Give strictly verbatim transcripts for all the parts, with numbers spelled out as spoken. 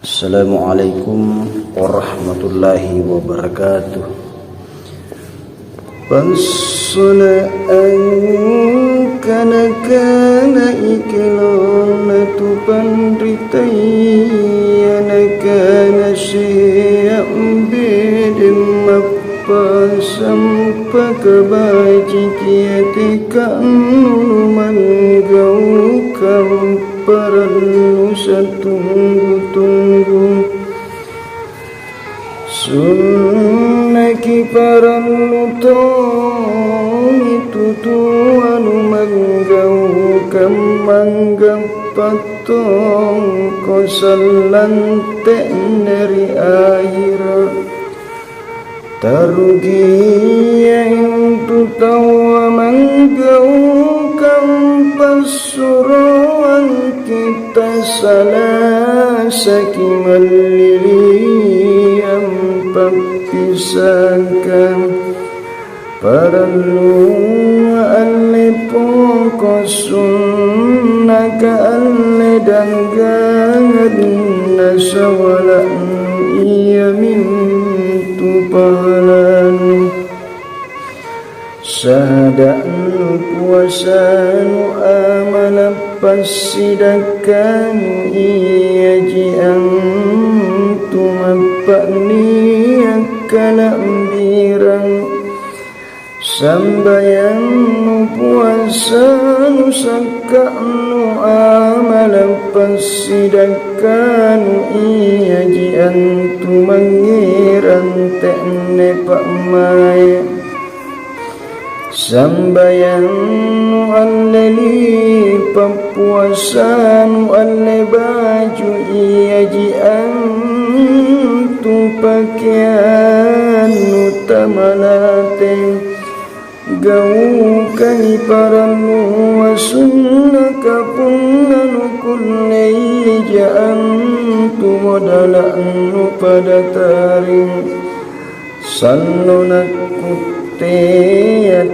Assalamualaikum warahmatullahi wabarakatuh. Passala' angkana-kana ikelonna tu panritaya nakana sea bedeng mappasampaka bajiki ateka'nu numanggaukang parallu satunggu-tunggu. Sunnaki parallu tongi tutu anu manggaukang manggappa tongko sallang te'ne ri ahira'. Tarugia intu taua manggaukang passuroang kita salasaki malliliang pappisangka. Parallua alle poko sunnaka alle danggangang nasawala'nu iamintu pahalanu. Sahada'nu, puasanu, amala' passidakkanu, iaji antu mappa'nia' kala'birang. Sambayangnu, puasanu, sakka'nu, amala' passidakkanu, iaji antu mangngerang te'ne pa'mai'. Sambayangnu alle lipa', puasanu alle baju, iaji antu pakeannu tamalate. Gaukangi parallua sunnaka punna nukulleija antu modala'nu pada taring. Sallo nakkuttea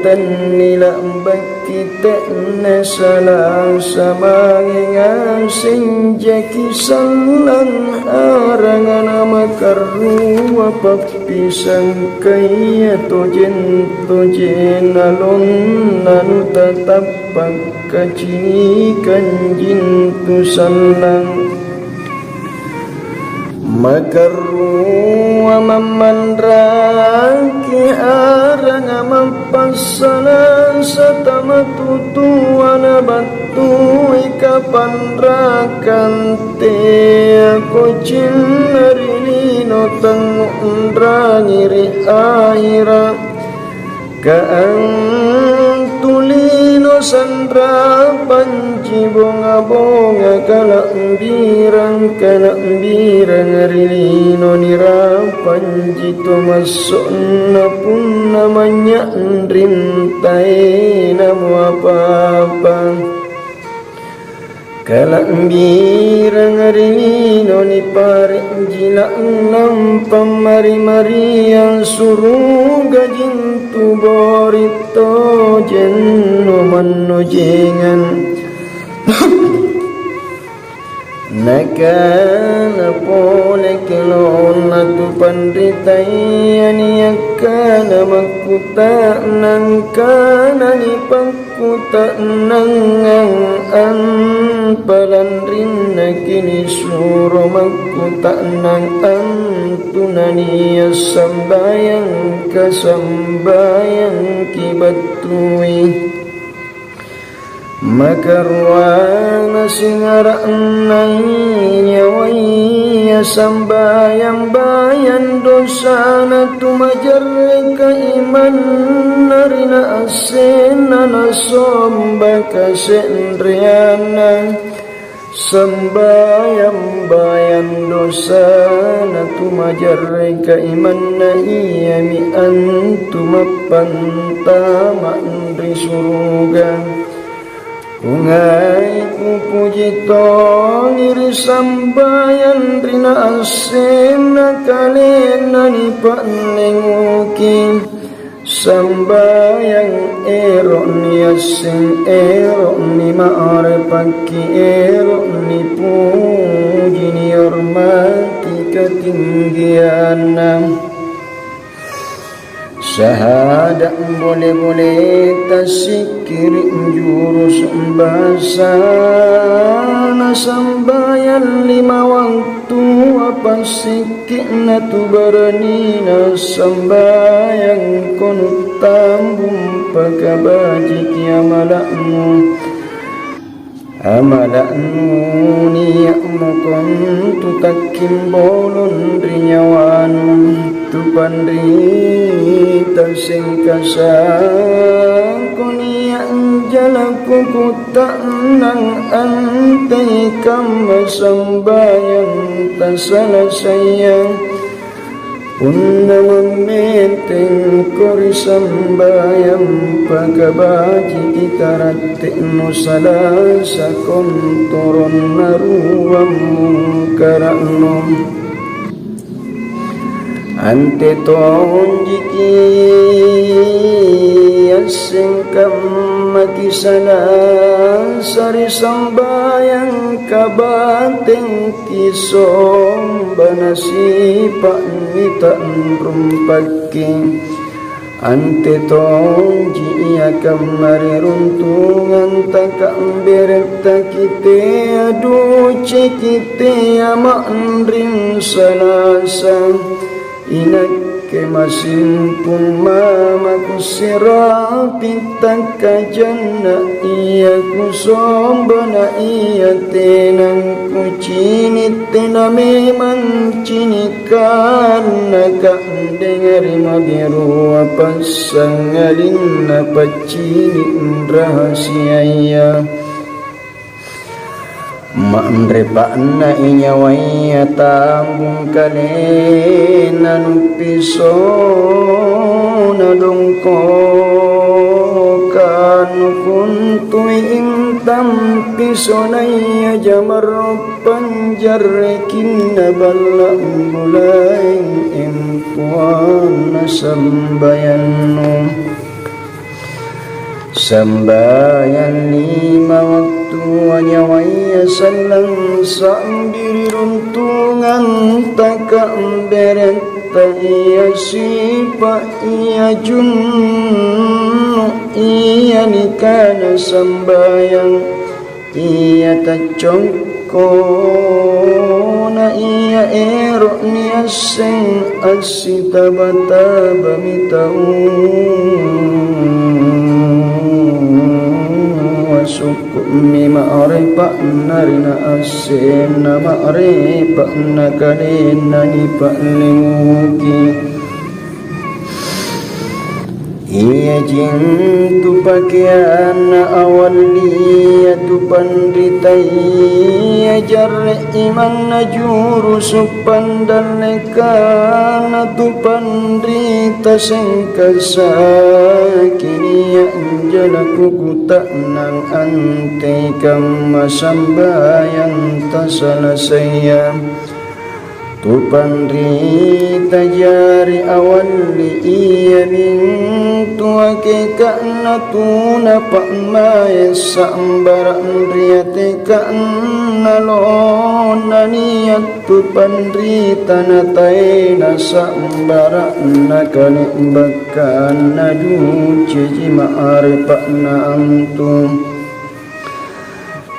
tannila'bakki te'ne salasa mange ngaseng jaki sallang aranga namakarrua pappisangkaya tojeng-tojenna lonna nutatappa' kacinikang jintu sallang. Makarrua mammanraki aranga mappassalasa tamatutua nabattui kapanrakang teako cinna ri lino tangngu'rangi ri ahira'. Ka antu lino sanrapanji bonga-bonga kala'birang-kala'birang ri lino nirapanji tomasso'na punna manynya'ring taenamo apa-apa. Kala'birang ri lino nipare'ji la'lang pammari-mariang suruga jintu bori' tojennu mannujengang. Nakana pole kelonna tu panritaya niakkana makkuta'nang, kana nipak- kuta'nangang, ampalanrinnaki nisuro makkuta'nang antu nania' sambayang kasambayangki battui. Makaruana singara'nai nyawaya sambayang bayang dosana tumajarreka imanna ri na Sena nasomba kase'reanna, sambayang bayang dosana tumajarreka imanna iami antu mappantama' ri suruga. Kungai kupuji tongi ri sambayang ri naassenna kalenna nipa'lenguki. Sambayang ero' niasseng, ero' nima'rifakki, ero' nipuji, nihormati. katinggianna. Sahada' bole-boleta sikkiri' juru sumbasa, nasambayang lima wattu, apa sikki'na tu baranina sambayang, konu tambung pakabajiki amala'nu. Amala'nu nia'mo kontu takkimbolong ri nyawanu, tu panrita sengkasangko nia' jalaku kutta'nang antei kamma sambayang tasalasaya. Punna mammentengko ri sambayang, pakabajiki karatte'nu, salasa kontoronna ruang mungkara'nu. Ante tonjiki asseng kammaki salasa ri sambayang kabateng. Kisomba nasipa'mi ta'rumpakki. Ante tonji ia kamma ri runtungang taka'beretta kitea duceki tea ma'nring salasa. Inakke massing pung mamaku sirapi takkajanna ia kusomba na ia tenang kucini', tena memang cinikanna ka'dengari mabirua passangalinna paccini' rahasiaya. Ma'nrepa'na i nyawaya tambung kalenna nupisona dongkoka, nukuntui intang pisonaya jamarro panjarrekinna balla' bulaeng empoanna sambayannu. Sambayang lima wattu anyawaya sallang sa'bi ri runtungang taka'beretta ia sipa' ia junnu' ia nikana sambayang. Ia taccongko na ia ero' niasseng assitaba-tabami tau. Asukku'mi ma'repa'na ri naassenna ma'repa'na kalenna nipa'lenguki. Iaji antu pakeanna awallia tu panritaya jarre'i manna jurusu' pandallekana tu panrita sengkasaki nia' jalaku kuta'nang antei kamma sambayang tasalasaya. Tu panrita jari awalli iamintu akeka'na tuna pa'mai' sa'bara' ri ateka'na lona nia' tu panrita nataena sa'bara'na kale'bakkanna duciji ma'repa'na antu.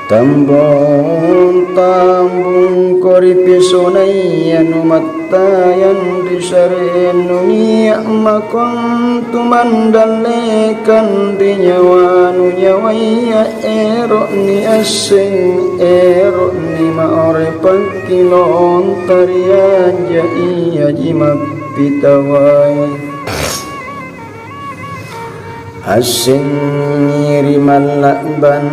Tambung-tambungko ri pisonaya numattayang ri sarennu nia' mako antu mandallekang ri nyawanu nyawaya ero' niasseng ero' nima'repakki lonta ri anja iaji mappitawai. Assengi ri malla'bang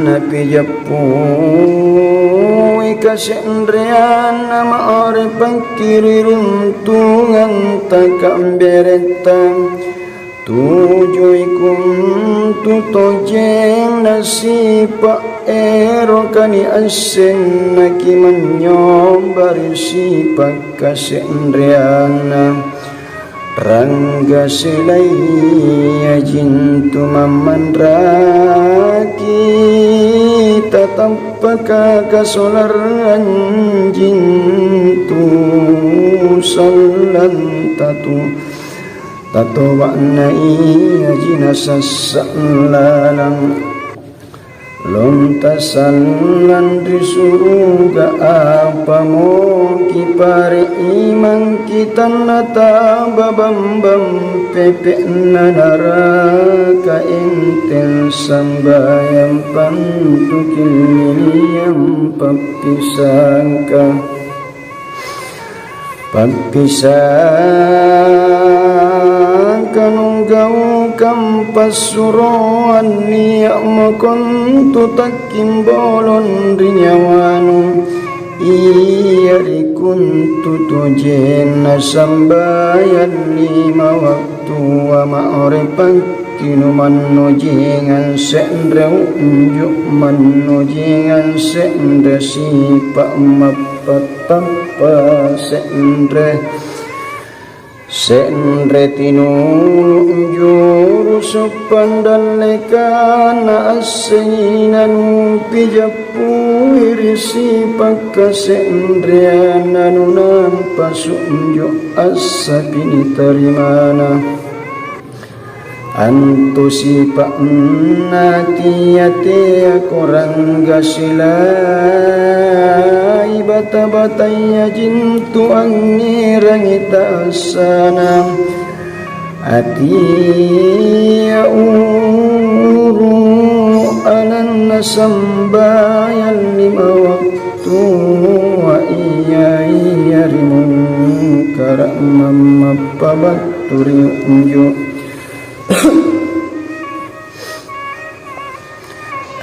napijappui kase'reanna ma'repakki ri runtungang taka'beretta. Tujui kuntu tojeng nasipa' eroka niasseng nakimanynyomba ri sipa' kase'reanna. Rangga selaia jintu mammanraki tatappaka kasolarang jintu sallang tatu, tatoba'na iaji nasassa' lalang. Lonta sallang ri suruga, apamo kipare' imang kitanna taba bambang pepe'na naraka enteng sambayang pantuki liliang pappisangka. Pappisangka nugaukang passuroang nia'mo kontu takkimbolong ri nyawanu. Ia ri kontu tojenna sambayang lima wattu, ama'repakki numannojingang se're unju', mannojingang se're sipa' mappattappa' se're, se're tinulu jurusu' pandallekana assengi nanupijappui ri sipakkase'reang nanunampa sunju' assapi nitarimana. Antu sipa'na tia-tea korangga silai bata-bataya jintu angngerangi tassana. Atia uru alanna sambayang lima wattu, wa iya-iya ri mungkara' mammappa battu ri unju'.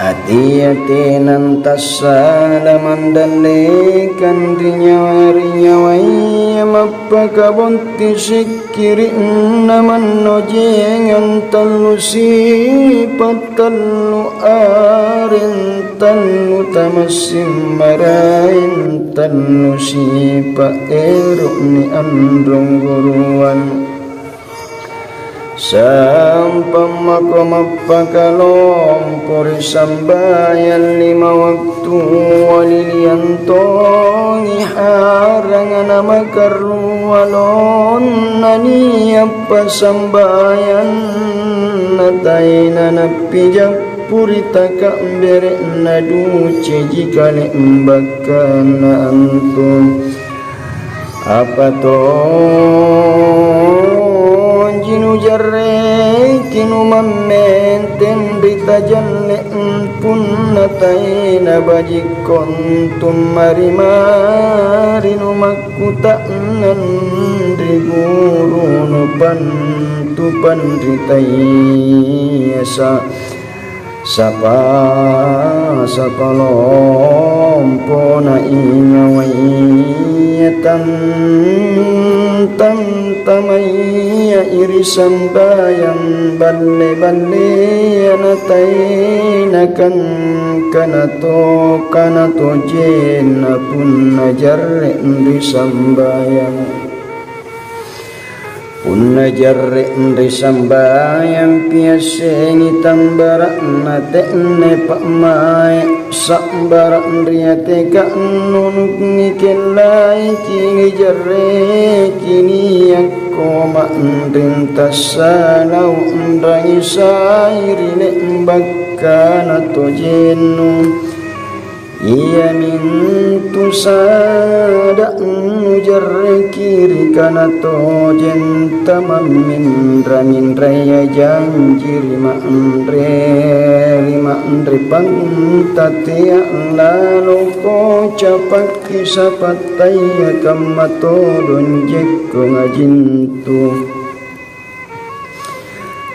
Atia tenang tassala mandallekang ri nyawa-, ri nyawaya, mappakabonti sikkiri'na mannojengang tallu sipa' tallu areng tallu tamassing maraeng tallu sipa' ero'ni anrong guruang. Sampang mako mappakalompo ri sambayang lima wattu, waliliang tongi haranga namakarru alonna nia' pasambayang, nataena nappijappu ri taka'bere'na duceji kale'bakkanna antu. Apa tonji nujarreki numammenteng ri tajalle, punna taena baji' kontu mari-mari numakkuta'nang ri guru nupantu panritaya sa- Sapa, sapa lompona inyawaya tam-, tamtamaya iri sambayang balle-ballea nataenakan kana to, kana tojenna punna jarre' ri sambayang. Punna jarre' ri sambayang piassengi tambara'na te'ne pa'mai', sa'bara' ri ateka annunukngi kellaiki nijarreki niakko ma'nring tassala u'rangi sai ri le'bakka natojennu. Iamintu sada' nujarreki ri kana tojeng tamamminra-minraya janji ri ma'nre, ri ma'nre pantatea laloko capakki sapattaya kamma todong jekkong ajintu.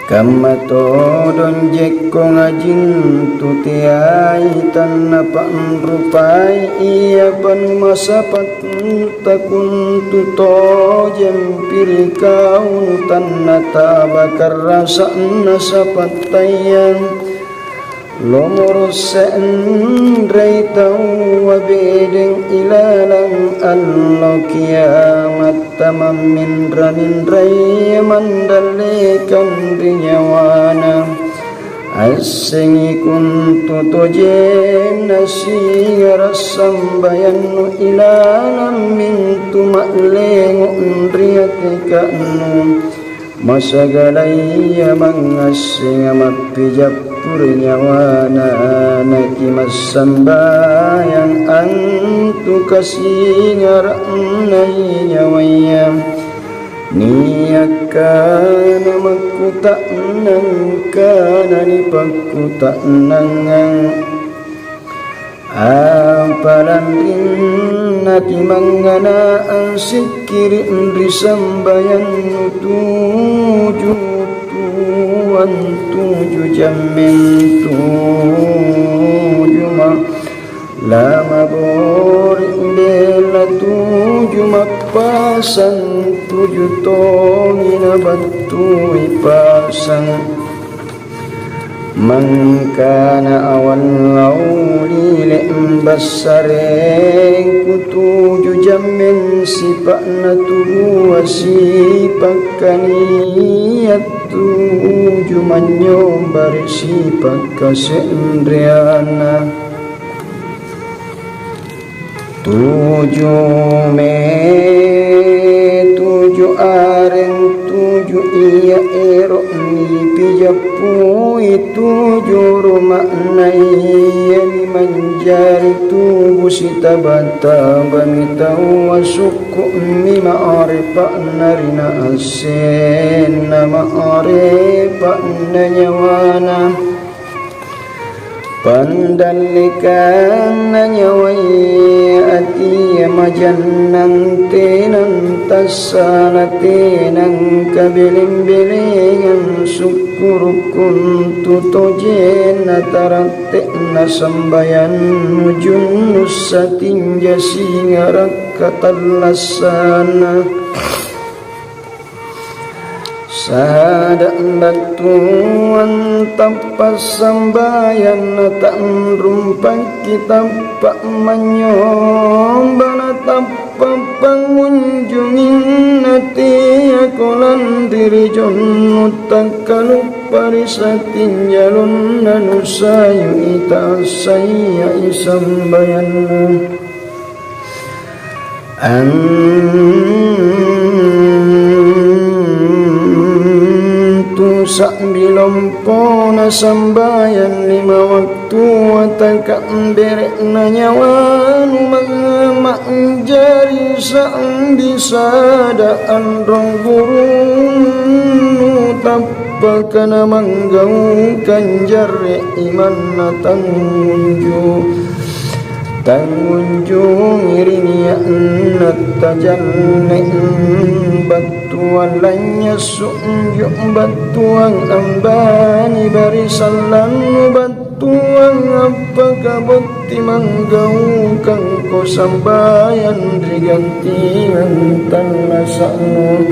Kamma todong jekkong ajintu teai tannapa'rupai ia panumasapatta kuntu tojempi ri kau tannataba karrasa'na sapattaya. Lomoro' se'rei taua bedeng ilalang allo kiamatta mamminra-minrai mandallekang ri nyawana. Assengi kuntu tojenna singara' sambayannu ilalang mintu ma'lengo' teka'nu, masagalaya mangngassenga mappijappu ri nyawana, nakimassambayang antu kasingara'nai nyawaya. Niakkana makkuta'nang kana nipakkuta'nangang, apa lanrinna timangnganaang sikkiri' ri sambayannu tuju tuang tuju jammeng tuju ma-, lamabori' bella tuju mappasang tuju tongi nabattui pasang. Mangkana awallau ri le'bassarengku tuju jammeng sipa'na tubua sipakkania tuju manynyomba ri sipakkase'reanna. Tuju me, tuju areng, tuju ia ero' nipijappui, tuju ruma'na iami manjari tubu sitaba-tabami taua sukku'mi ma'rifa'na ri naassenna ma'rifa'na nyawana. Pandallekanna nyawaya atia majannang tenang tassala tenang kabeleng-belengang sukkurukku untu' tojenna taratte'na sambayannu junnu' satinja singara' katallassanna. Sada' battuang tappa' sambayang na ta'rumpakki tappa' manynyomba na tappa' pangunjunginna teako lanri ri jonnu' takkaluppa ri satinjalonna nusayu'i tassayya'i sambayannu. Antu sa'bi lompona sambayang lima wattua taka'bere'na nyawanu ma-, ma'jari sa'bi sada anrong gurunnu tappaka namanggaukang jarre' imanna tangunju. Tangunjungi ri nia'na tajanne', battuang lanynyassu' unjo', battuang ambani barisallannu, battuang appakabotti manggaukangko sambayang ri gantingang tallasa'nu.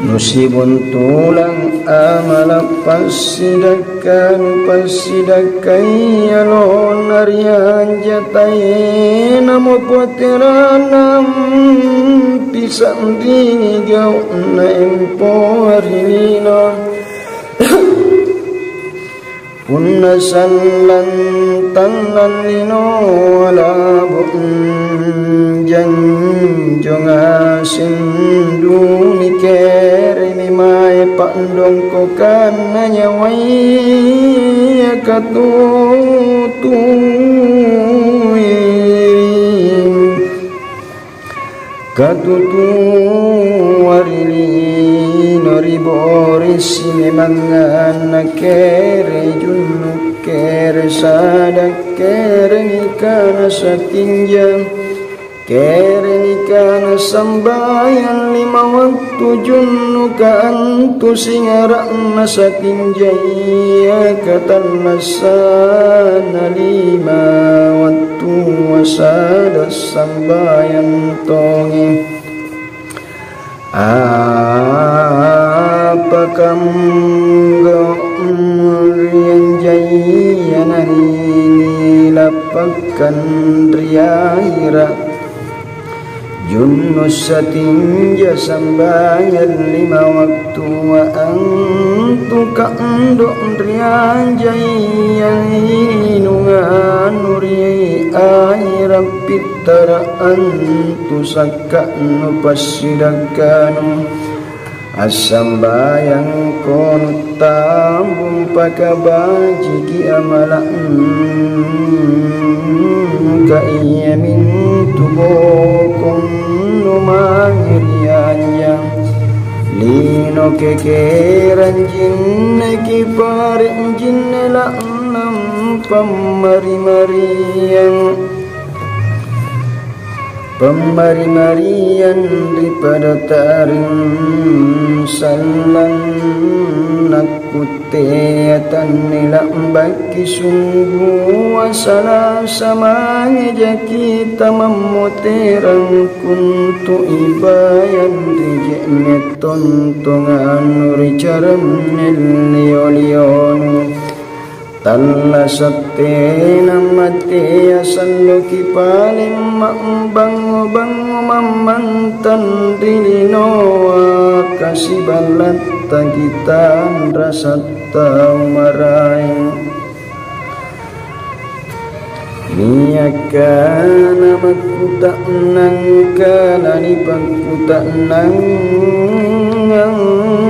Nusibuntulang amala' passidakka nupassidakkai alonna ri anja taenamo poterana ampisa'ringi gau'na empoa ri lino. Punna sallang tallang linoa labu' janjo ngaseng duni keremi mae pa'dongkokanna nyawaya katutui. Katutua ri lino ri borisi memanganna kere junnu', kere sada', kere nikana satinja, kere nikana sambayang lima wattu junnuka antu singara'na satinja ia katallassanna lima wattu. Tua sada' sambayang tongi. Apakanggo ri anjaya naninilappakang ri ahira'? Junnu' satinja sambayang lima wattu, antu ka'do' ri anjai inungannu ri aira' pittara', antu sakka'nu passidakkanu. Assambayangko nuttambung pakabajiki amala'nu, ka iamintu bokong numange ri anja. Lino kekerang jinneki pare' jinne la'nang pammari-mariang. Pammari-mariang ri pada taring sallang, nakkuttea tannila'bakki sunggua salasa mange jaki tamammoterang kuntu ibayang ri je'ne' tontongannu ri carannel lio-lionu. Tallasa' tena mattea salloki paleng ma'bango-bango mammantang ri linoa kasiballattaki tanrasa' tau maraeng. Niakkana makkuta'nang kana nipakkuta'nangang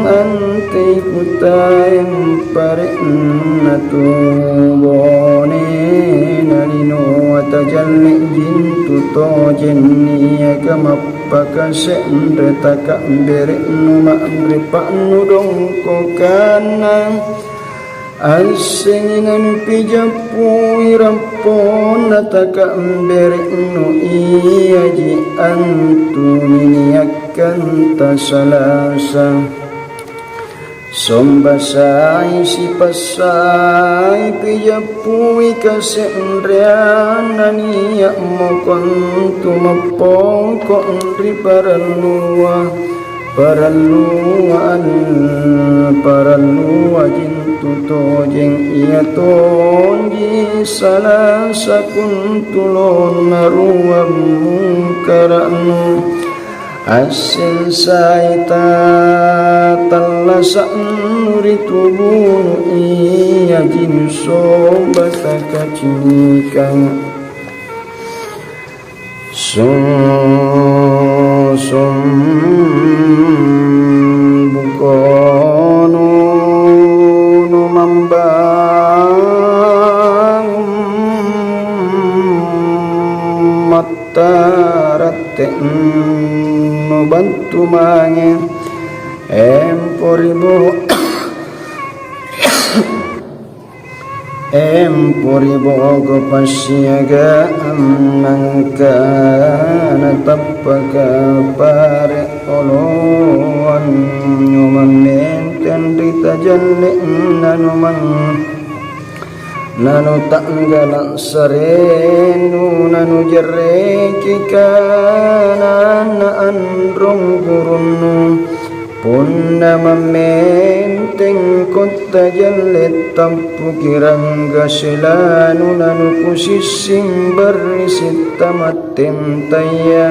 antei kutaeng pare'na tu bonena linoa tajalle'ji antu tojeng niaka mappakase're taka'bere'nu ma'repa'nu dongkokanna. Assengi nanupijappui rapponna taka'bere'nu iaji antu niniakkanta salasa. Somba sai sipassai pijappui kase'reanna nia'mo kontu mappongko' ri parallua. Paralluang, paralluaji antu tojeng, ia tonji salasa kuntu lonna ruang mungkara'nu. Asseng sai ta tallasa'nu ri tubunu, iaji nusomba takacinikang. Sungsung bukonu numambangung mattaratte nubattu mange, empo ri bo-, Empo ri boko passiaga'ang mangkana tappaka pare' oloang, numammenteng ri tajalle'na numang-, nanuta'gala' sarennu, nanujarreki kananna anrong gurunnu. Punna mammenteng kotta jalle, tappuki rangga selanu, nanukusissing barrisi' tamattentaya.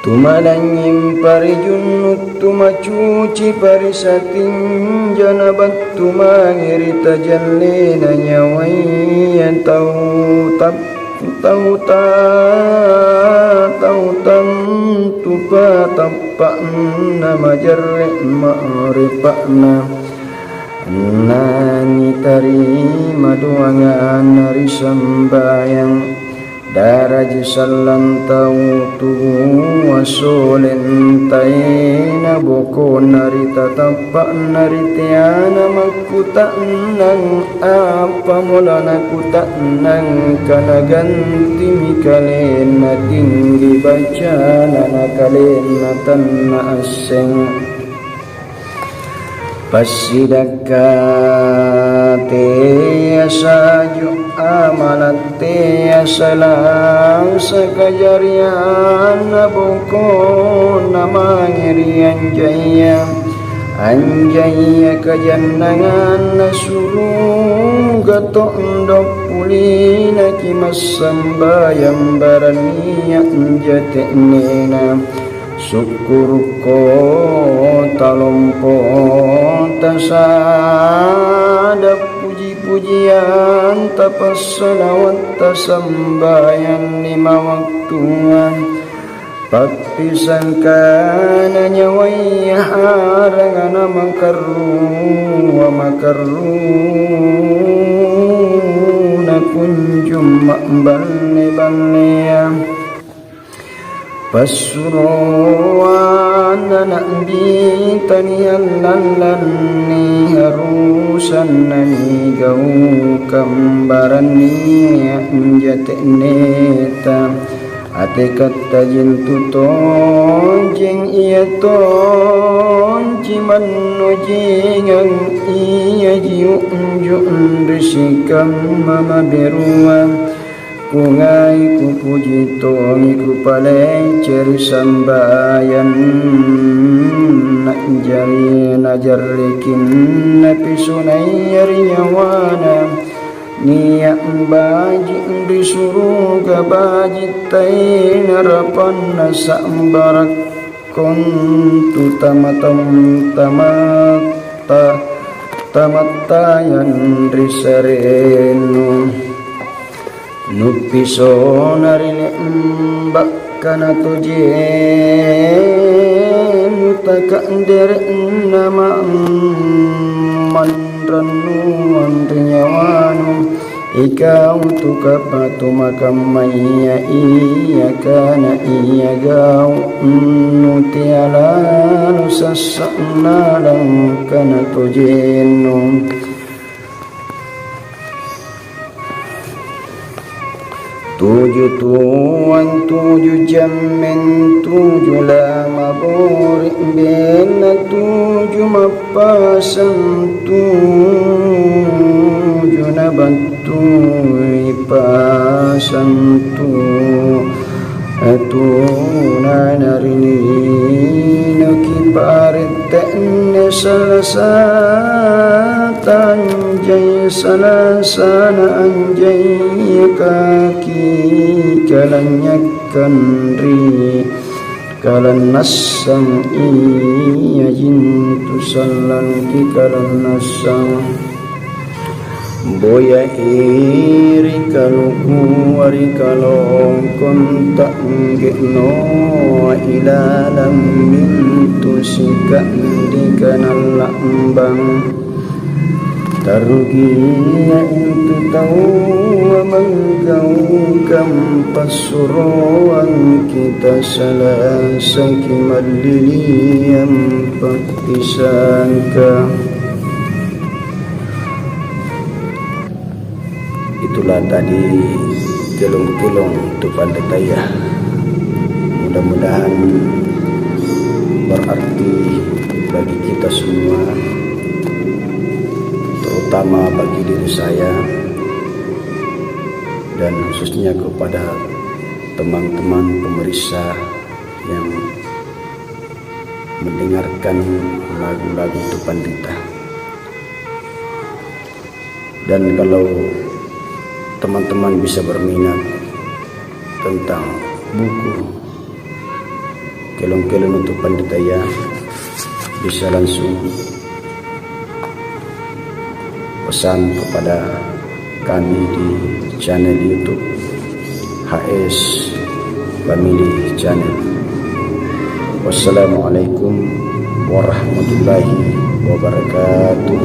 Tumanangngi parijunnu, tumacuci parisatinja nabattu mange ri tajallena nyawaya tau tap-, tau ta-, tau tantu patap-, pa'na majarre' ma'rifa'na, nanitarima doanganna ri sambayang. Daraji sallang tau tubua soleng taena bokona ri tatappa'na ri teana mak-, Kuta'nang, apamo lanakuta'nang, kana gantimi kalenna tinggi bacana na kalenna tannaasseng. Passidakka tea saju amala' tea salasa kajarianna bokona mange ri anjaya, anjaya kajannanganna suruga tondo Naki massambayang barania jate'nena. Sukkurukko talompo tasada puji-pujianta passalawatta sambayang lima wattua. Pappisangkana nyawaya haranga namakarrua makarruna kunjung ma'balle-ballea. Passuroanna na'bi taniallallanni harusanna nigaukang barania jate'neta. Ate kattajeng tu tojeng, ia tonji mannujengang, iaji unjung ri sikamma maberuang. Kungai kupuji tongi kupalece ri sambayang, na'jari najarrekinna pisunaya ri nyawana. Nia' baji' ri suruga, baji' taena rapanna sa'bara' kontu tamatam-, tamatta-, tamattayang ri sarennu. Nupisona ri le'bakka natojennu taka'dere'na ma-, manrannuang ri nyawanu. Ikau tu kapatu makammaya, ia kana ia gau', nutea lalo sassa'na langkana tojennu. Tuju tuang, tuju jammeng, tuju lamabori', bena tuju mappasang, tuju nabattui pasang tu-, tunana ri linoki parette'ne salasa tanjai, salasana anjai kaki kalanynyakkan ri kalannassang, iajintu sallang ri kalannassang. Boyai ri kalukua ri kalongkong ta'ge'noa ilalang mintu sika'di kanalla'bang. Tarugia intu taua manggaukang passuroang, kita salasaki malliliang pappisangka. Itulah tadi kelong-kelong tu pandetaya. Mudah-mudahan berarti bagi kita semua, terutama bagi diri saya, dan khususnya kepada teman-teman pemirsa yang mendengarkan lagu-lagu tu pandita. Dan kalau teman-teman bisa berminat tentang buku kelong-kelong untuk pandita, ya, bisa langsung pesan kepada kami di channel YouTube H S Family Channel. Wassalamualaikum warahmatullahi wabarakatuh.